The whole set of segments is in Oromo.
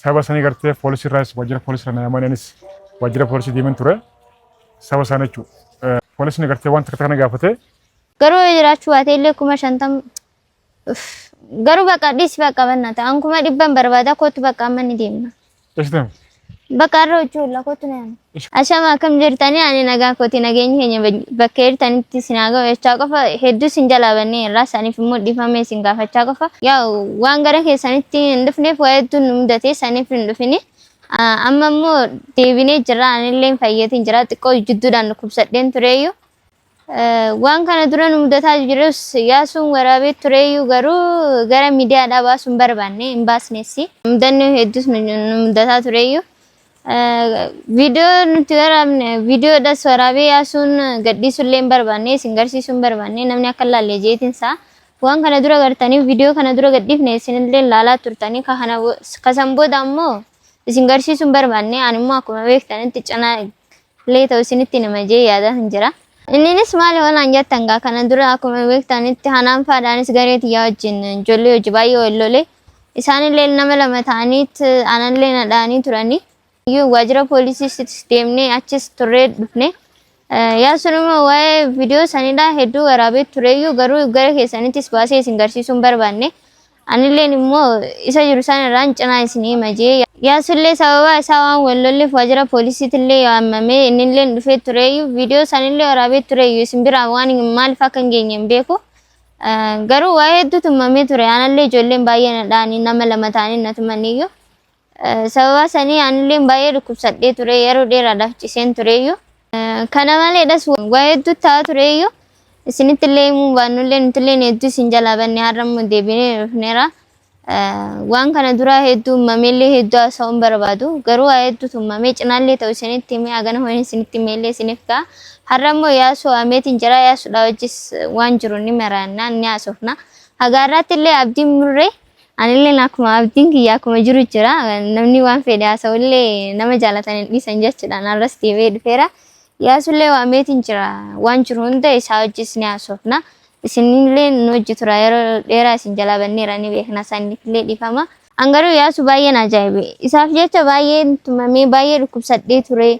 Sababa sanii gartee poolisii irraas waajjira poolisii irra na yaamanii anis waajjira poolisii deemen ture. Sababa isaan jechuudha. Poolisni gartee waan takka takka na gaafate. Garuu yoo jiraachuu baate illee 50,000 uff, garuu bakka dhiisi bakka bannata. An 100,000 barbaada kootu bakka amma ni deemna. Eessa deemta? Bakka har'a hojii oolla kootu na yaama. Ashama akkam jirtanii ani nagaa kooti nageenyi keenya bakka jirtanitti isin haa ga'u jechaa qofa hedduu isin jalaa bannee irraa saniif immoo dhiifama isin gaafachaa qofa yaa waan gara keessanitti hin dhufneef waa hedduun nu mudate saniif hin dhufini amma immoo deebinee jirra anillee fayyeetiin jira xiqqoo jidduudhaan dhukkubsadheen tureeyyu Waan kana dura nu mudataa jirus yaasuun waraabee tureeyyuu garuu gara miidiyaadhaa baasuun barbaanne hin baasnessi. Mudannoo hedduus nu mudataa tureeyyuu. Viidiyoo nuti waraabne viidiyoodhas waraabee yaasuun gadhiisuullee hin barbaanne isin garsiisuu hin barbaanne namni akka hin laalle jeetiin isaa. Waan kana dura gartanii viidiyoo kana dura gadhiifne isinillee laalaa turtanii kasan booda ammoo isin garsiisuu hin barbaanne ani immoo akkuma beektanitti cinaa illee ta'u isinitti hima jee yaadaa hin jira. Inninis maali yoo naan jettan gaa kana dura akkuma beektanitti hanaan faadhaanis garee tiyyaa wajjin ijoollee hojii baay'ee wal lole. Isaanillee nama lama ta'aniit anallee na dha'anii turani. Iyyuu waajjira poolisiis deemnee achis turree dhufne. Yaa sunuma waa'ee viidiyoo sanidha hedduu waraabee tureyyuu garuu gara keessanittis baasee isin garsiisuu hin barbaanne. Anilleen immoo isa jiru san irraan cinaa isin hima jee. Yaasullee sababa isaa waan wal lolleef waajjira poolisiitillee waamamee innilleen dhufee tureeyyu viidiyoo sanillee waraabee tureeyyu isin biraa waan maaliif akka hin geenye hin beeku. Garuu waa hedduu tumamee ture anallee ijoolleen baay'ee na dha'anii nama lama ta'anii na tumaniyyuu. Sababa sanii anilleen baay'ee dhukkubsadhee ture yeroo dheeraadhaaf ciseen tureeyyu. Kana maleedhas waa hedduu ta'aa tureeyyu. Isinitti illee himuu baannullee nutillee hedduu isin jalaa banne har'a immoo deebinee dhufneera. Waan kana duraa hedduu uumameellee hedduu haasa'uu hin barbaadu. Garuu waa hedduutu uumamee cinaallee ta'u isinitti himee hagana ho'in isinitti himeellee isiniif ga'a. Har'a immoo yaasuu ameetiin jira yaasuudhaa wajjis waan jiru ni maraanna ni haasofna. Haga har'aatti illee abdiin murree Anilleen akkuma abdiin kiyya akkuma jiru jira. Namni waan fedhe haasa'ullee nama jaalatan hin dhiisan jechuudhaan har'as deebi'ee dhufeera. Yaasullee waameetiin jira. Waan jiru hunda isaa wajjis ni haasofna. Isinillee nu wajji tura yeroo dheeraa isin jalaa banneera ni beekna isaaniifillee dhiifama. An garuu yaasu baay'een ajaa'ibe. Isaaf jecha baay'een tumamee baay'ee dhukkubsadhee ture.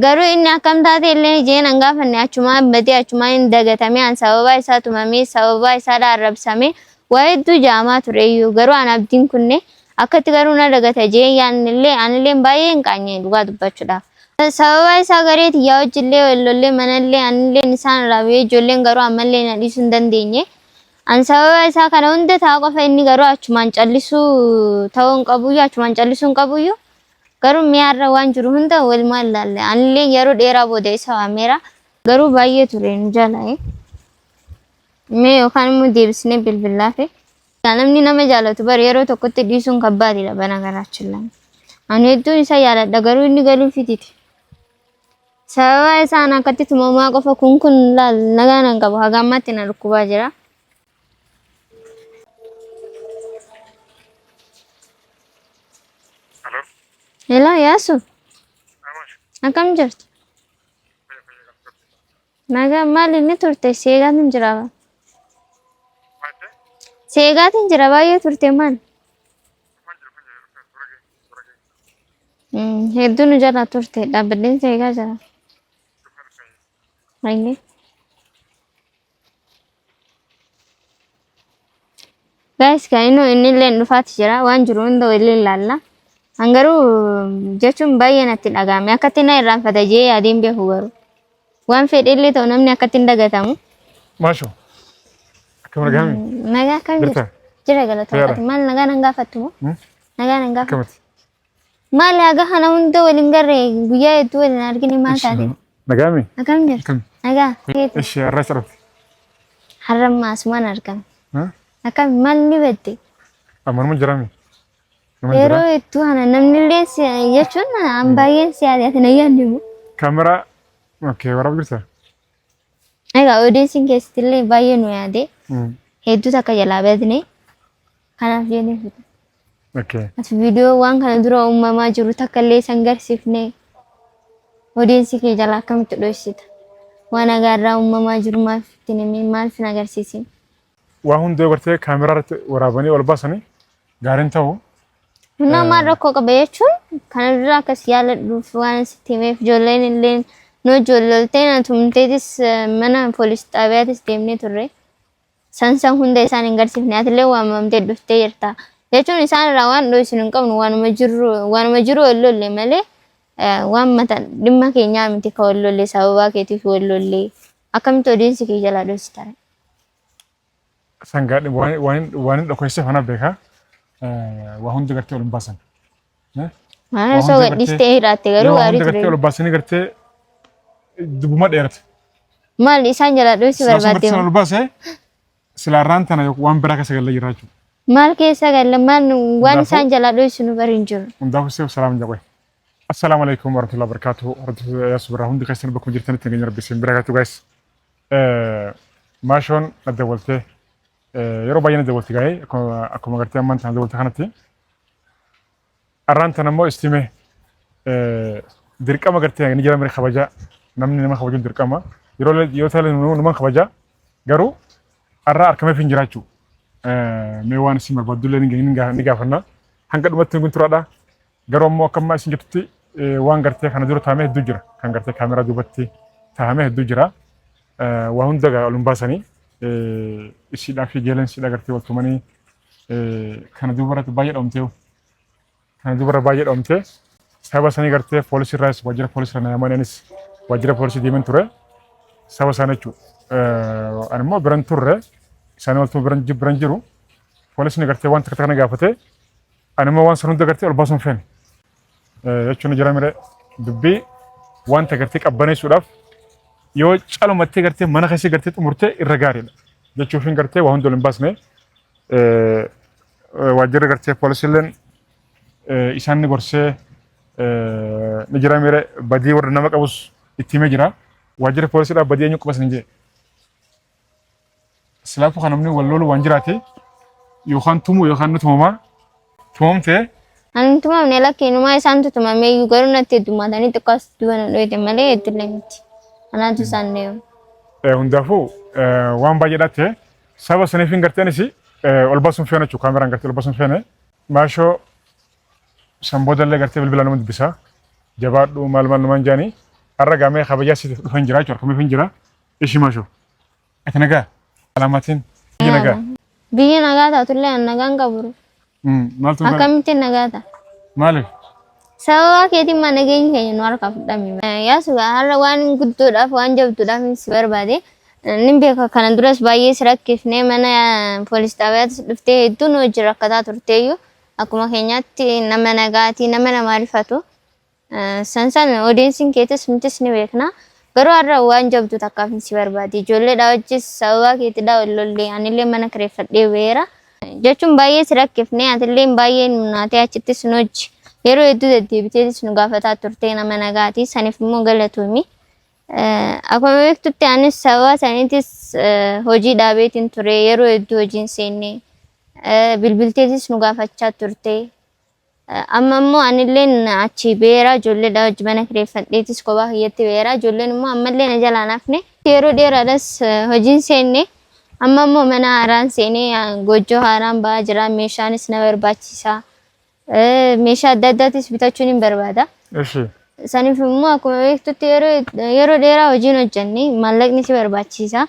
Garuu inni akkam taate illee jeen an gaafanne achumaan badee achumaan hin dagatame an sababaa isaa tumamee sababaa isaadha arrabsame Waa hedduu jaamaa tureyyuu garuu an abdiin kunne akkatti garuu na dagata jeen yaannillee anilleen baay'ee hin qaanya'e dhugaa dubbachuudhaaf. Sababa isaa garee tiyyaa wajjillee wal lollee manallee anilleen isaan irraa ba'ee ijoolleen garuu ammallee na dhiisuu hin dandeenye. An sababa isaa kana hunda ta'a qofa inni garuu achumaan callisuu ta'uu hin qabuyyuu achumaan callisuu hin qabuyyuu garuu mi'aarra waan jiru hunda walumaan ilaalle anillee yeroo dheeraa booda isa waameera garuu baay'ee ture nu jaala'e. Mee yookaan immoo deebisnee bilbillaafi. Namni nama jaalatu bar yeroo tokkotti dhiisuun kabbaadidha bana garaachillaan. Ani hedduun isa jaaladha garuu inni galuu fititi. Sababa isaan akkatti tumamaa qofa kun kun laal nagaa nan qabu haga ammaatti na dhukkubaa jira. Hello Yaasu akkam jirtu? Nagaa maali ni turte seegaatiin jira. Seegaatiin jira baay'ee turte maal? Hedduu nu jala turte dhaabbadheen seegaa jira. Hayyee. Guys kan inni inni illee dhufaati jira waan jiru hunda waliin ilaalla. An garuu jechuun baay'ee natti dhaga'ame akkatti na irraanfata jee yaadeen beeku garuu. Waan fedhe illee ta'u namni akkatti hin dagatamu. Maasho. Akkam nagaami? Nagaa akkam Jirta? jirta? Jira galata Fayyaadha? waaqati. Maal nagaa nan gaafattu moo? Hmm? Nagaa nan gaafattu. Akkamati? Maal haga kana hunda waliin garree guyyaa hedduu waliin argine maal taate? Nagaami? Akkam jirta? Akkam? Nagaa. Keeti. Ishi har'a isa dhufte. Har'a ammaa asumaan argame. Ha? Akkam maal ni badde? Ammanuma jirami. Nama jira. Yeroo hedduu kana namni illee si jechuun an baay'een si yaade ati na yaadne moo? Kaameraa okay waraabaa jirta? Egaa odeessiin keessatti illee baay'ee nu yaade. Hedduu takka jalaa badne. Kanaaf jennee fite. Okay. Ati viidiyoo waan kana dura uumamaa jiru takka illee isan garsiifne odeessi kee jalaa akkamitti dhoksita? Waan agaarraa uumamaa jiru maaf itti hin himin maaf hin agarsiisin? Waa hunda yoo gartee kaameraa irratti waraabanii ol baasanii gaariin ta'u. Humna maal rakkoo qaba jechuun kana dura akkas yaaladhuuf waan sitti himeef ijoolleen illee nu ijoolloltee na tumteetis mana poolis xaabiyaatis deemnee turre. San san hunda isaan hin garsiifne atillee waamamtee dhuftee jirta. Jechuun isaan irraa waan dhoysinu hin qabnu waanuma jirru waanuma jiru wal lolle malee waan mata dhimma keenyaa miti ka wal lolle sababaa keetiif wal lolle akkamitti odiinsi kee jalaa dhoysita? Sangaa waan hin dhokeesseef ana beeka. Waa hundi gartee ol hin baasan. Waan Waa osoo hunda gadhiistee jiraatte garuu Yoo gaarii hunda gartee ture. ol baasanii gartee dubbuma dheerate. Maal isaan jalaa dhoysuu Silaa sun barbaadde gartee ol baasee silaa irraan tana waan biraa keessa galee jira jechuudha. Maal keessa galle maal waan isaan jalaa dhoysu nu bari hin jiru. Hundaafuu siif salaam jedhe. Assalaamu alaikum warahmatullahi wabarakatuh. Hordoftoota Yaasuu biraa hundi keessan bakkuma jirtanitti nageenya rabbi isin bira gaatu guys. Maashoon na dawwaltee yeroo baay'ee na dawwalti gaa'ee akkuma gartee ammaan tana dawwalte kanatti. Arraan tana immoo istime dirqama gartee ni jira mire kabajaa namni nama kabajuun dirqama yeroo yoo ta'e numan kabajaa garuu arraa arkameef hin jiraachuu mee waan isin barbaadullee ni gaafanna hanga dhumatti kun turaadha garuu ammoo akka ammaa isin jettutti waan gartee kana dura taa'ame hedduu jira kan gartee kaameraa duubatti taa'ame hedduu jira waa hunda gaa olun baasanii isiidhaa fi jeeleen isiidhaa gartee waltumanii kana duuba irratti baay'ee dhoomteewu. Kana duuba irra baay'ee dhoomtee sababa sanii gartee poolisii irraas waajjira poolisii irra na yaamanii anis waajjira poolisii deemen ture. Sababa sana jechuudha. Ani immoo biran turre isaanii waltuma biran biran jiru. Poolisni gartee waan takka takka na gaafate ani immoo waan san hunda gartee ol baasuun feene. Jechuun jira mire dubbii wanta gartee qabbaneessuudhaaf yoo calumattee gartee mana keessa gartee xumurtee irra gaariidha. Jechuufin gartee waa hunda ol hin baasne. Waajjirri gartee poolisiileen isaan ni gorsee ni jira mire badii warra nama qabus itti himee jira. Waajjirri poolisiidhaaf badii eenyu qabas hin jee. Silaafuu kan namni wal lolu waan jiraate yookaan tumu yookaan ni tumamaa tumamtee. Ani hin tumamne lakki inumaa isaantu tumamee iyyuu garuu natti heddummaatanii xiqqoo as duba na dhoyte malee heddullee miti. Anaatu isaan deemu. Hundaafuu waan baay'eedhaa ta'e saba saniif hin gartee anis ol baasuun feene jechuudha kaameraan gartee ol baasuun feene. Maashoo san boodallee gartee bilbila nama dubbisaa jabaadhu maal maal numaan jaanii har'a gaamee kabajaa siitiif dhufan jira jechuudha kamiif hin jira ishii maashoo. Ati nagaa? Alaamaatiin biyyi nagaa? Biyyi nagaa taatullee an nagaan qabu. Maaltu Akkamittiin nagaa ta'a? Maaliif? Sababa keetiin ma nageenyi keenya nu harkaa fudhame. Yaasu har'a waan guddoodhaaf waan jabduudhaaf si barbaade. Nin beeka kana duras baay'ee si rakkifne mana poolis xaabiyaattis dhuftee hedduu nu wajjin rakkataa turteeyyu akkuma keenyaatti nama nagaatii nama namaa rifatu. San san odeensiin keetis nutis ni beekna. Garuu har'a waan jabdu takkaaf si barbaade. Ijoolleedhaa wajjis sababaa keetidhaa wal lollee anillee mana kireeffadhee ba'eera. Jechuun baay'ee si rakkifne atillee baay'ee nu naatee achittis nu hojji. Yeroo hedduu deddeebiteetis nu gaafataa turtee nama nagaati. Saniif immoo galatoomi. Akkuma beektutti anis sababa saniitis hojii dhaabeetiin ture. Yeroo hedduu hojiin seenne. Bilbilteetis nu gaafachaa turte. Amma immoo anilleen achi beera ijoolleedha wajji mana kireeffadheetis kophaa kiyyatti beera ijoolleen immoo ammallee na jalaa hin hafne. Yeroo dheeraadhas hojiin seenne amma immoo mana haaraan seenee goojjoo haaraan ba'aa jira meeshaanis na barbaachisa. Meeshaa adda addaatis bitachuun hin barbaada. Eshi. Saniif immoo akkuma beektutti yeroo yeroo dheeraa hojiin hojjenne maallaqni si barbaachisa.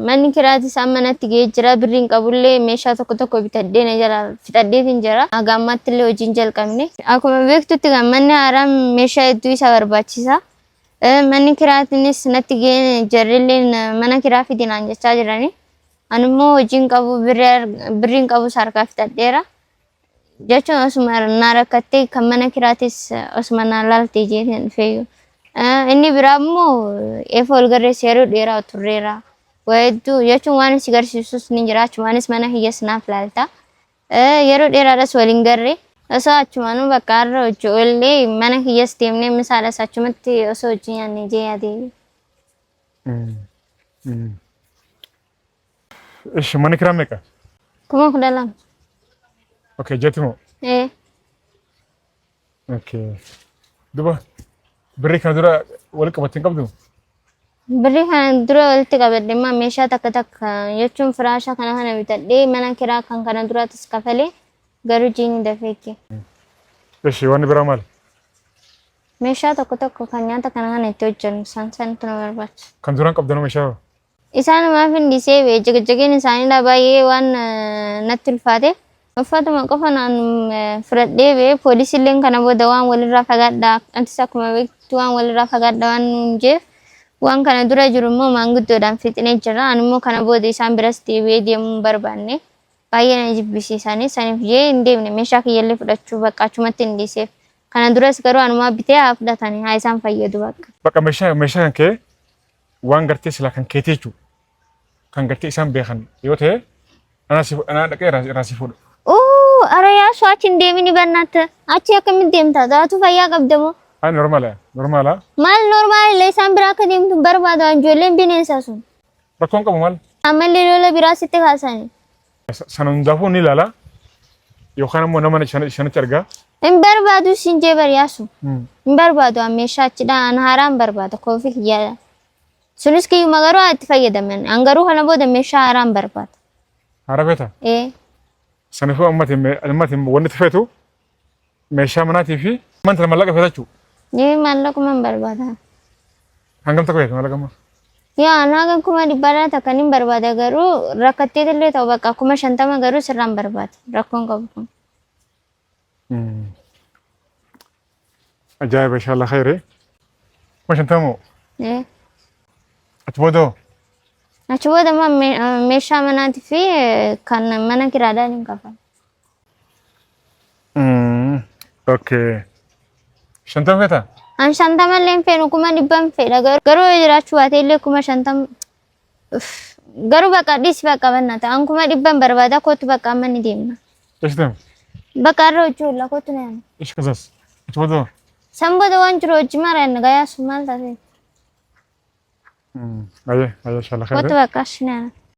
Manni kiraatis amma natti ga'ee jira. Birriin qabullee meeshaa tokko tokko bitadhee na jala fixadheetiin jira. Haga ammaatti illee hojiin jalqabne. Akkuma beektutti kan manni haaraan meeshaa hedduu isa barbaachisa. Manni kiraatinis natti ga'ee jarrillee mana kiraa fidi naan jechaa jirani. Ani immoo hojiin qabu birriin qabus harkaa fixadheera. Jechuun osuma naa rakkattee kan mana kiraatis osuma naa laaltee jeetiin dhufeeyyu. Inni biraa immoo eefa wal garreessa yeroo dheeraa turreera. Waa hedduu jechuun waan si garsiisus ni jira achumaanis mana kiyyas naaf laalta. Yeroo dheeraadhas waliin garre. Osoo achumaanuu bakka har'a hojii oollee mana kiyyas deemnee misaadhas achumatti osoo hojii nyaannee jee yaadee. Ishi manni kiraa meeqa? 12,000. Okay, jetti moo? Ee. Okay. Duba birrii kana dura wal qabattee hin qabdu? Birrii kana dura walitti qabadhe immoo meeshaa takka takka jechuun firaasha kana kana bitadhee mana kiraa kan kana duraattis kafalee garuu jiini dafeekke. Eshi wanni biraa maali? Meeshaa tokko tokko kan nyaata kana kana itti hojjennu isaan santu na barbaachisa. Kan duraan qabdan meeshaa Isaanumaaf hin dhiisee bee jegejegeen isaaniidha baay'ee waan natti ulfaateef uffatuma qofa naan fudhadhee bee poolisiilleen kana booda waan walirraa fagaadhaa antis akkuma beektu waan walirraa fagaadhaa waan nuun jeef waan kana dura jiru immoo maanguddoodhaan fixnee jira ani immoo kana booda isaan biras deebi'ee deemuu hin barbaanne baay'ee na jibbisiisanii saniif jee hin deemne meeshaa kiyyallee fudhachuu bakka achumatti hin dhiiseef kana duras garuu anumaa bitee haa fudhatanii haa isaan fayyadu bakka. Bakka meeshaa meeshaa kan kee waan gartee silaa kan keetii jechuudha. Kan gartee isaan beekan yoo ta'e anaa si anaa dhaqee irraa si fuudha. Oo, ara yaasu achi hin deemini bannaatta. Achi akkamitti deemta? Taatu fayyaa qabda moo? Ani normaala normaala. Maal normaal isaan biraa akka deemtu hin barbaadu an ijoolleen bineensa sun. Rakkoon qabu maal? Ammallee lola biraa sitti kaasani. Sana hundaafuu ni ilaala. Yookaan immoo nama shanitti argaa. Hin barbaadu siin jee bar yaasu. Hin barbaadu an meeshaa achidha an haaraa hin barbaada koofii kiyyaadha. Sunis kiyyuma garuu haa itti fayyadaman. An garuu kana booda meeshaa haaraa hin barbaada. Haaraa feeta? Ee. Saniifuu ammati ammati wanni itti feetu meeshaa manaatii fi manta mallaqa feeta jechuudha. Ee maallaquma hin barbaada. Hangam takka feeta maallaqa amma? Yaa an hagan 100,000 takka nin barbaada garuu rakkatteetillee ta'u bakka 50,000 garuu sirraan barbaada rakkoon qabu kun. Ajaa'iba inshallah khayri. 50,000 moo? Ee. Achi booda hoo? Achi booda immoo meeshaa manaatii fi kan mana kiraadhaan hin kafala. Okay. 50 feeta? An 50 illee hin feenu 100,000 fedha garuu yoo jiraachuu baate illee 50,000 uff, garuu bakka dhiisi bakka bannata an 100,000 barbaada kootu bakka amma ni deemna. Eessa deema? Bakka har'a hojii oolla kootu na yaama. Ishi kasaas. Achi booda hoo? San booda waan jiru hojii mara inni gayaa sun maal taatee? Ayyee ayyee inshallah Kootu khayri. bakka ashi na yaama.